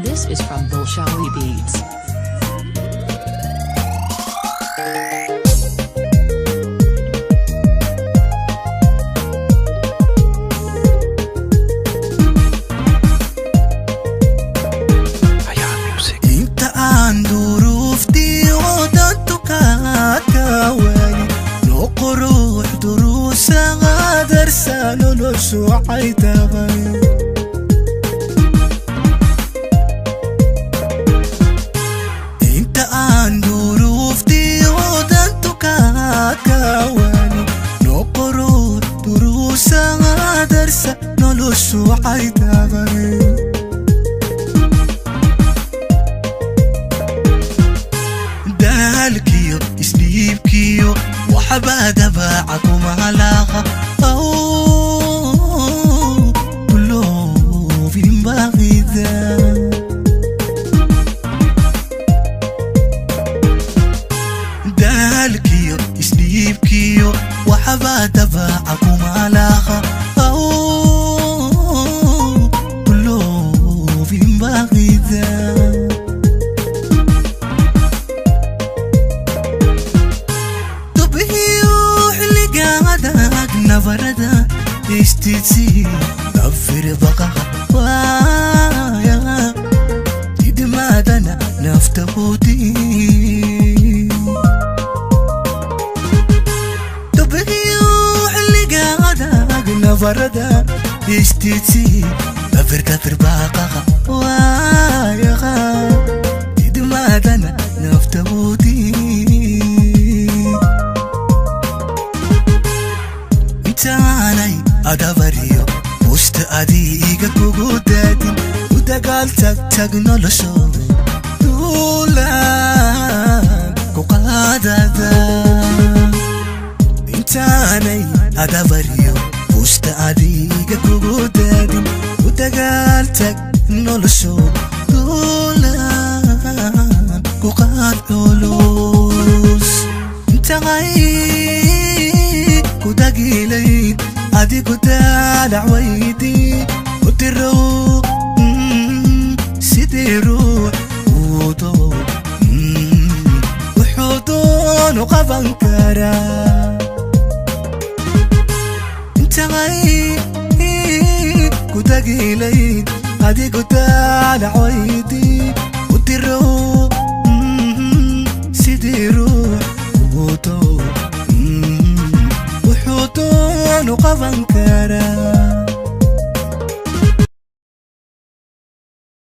This is from Bolshawi Beats. Inta aan duruuftii wadantu kaakawaani noo quruux duruusa qadarsa noloshu waxay tahay. Inta aan duruuftii wadantu kaakawaani noo quruux duruusa qadarsa noloshu waxay tahay. Daalkiyo isdhiibkiyo waxbaa dabaaca kuma halaaqa duloobin baaqida. Daalkiyo isdhiibkiyo waxbaa dabaaca kuma halaaqa duloobin baaqida. Dubihiyo xilligaadaag nabarada istiidsi dafir baqaha waaya didmaadana nafta huudi. Dubihiyo xilligaadaag nabarada istiidsi dafir baqaha waaya didmaadana nafta huudi. Intaanay adabariyo busta adiga kugu daadin u dagaal tag tag nolosho duulaan ku qaadada. Intaanay adabariyo busta adiga kugu daadin u dagaal tag nolosho duulaan ku qaad culus. Intaqay kudagilayd adigu daalac weydii u dirow sidii ruux wuudo wuxuu doonu qaban karaa. Intaqay kudagilayd adigu daalac weydii u dirow sidii ruux wuudo wuxuu doonu qaban karaa.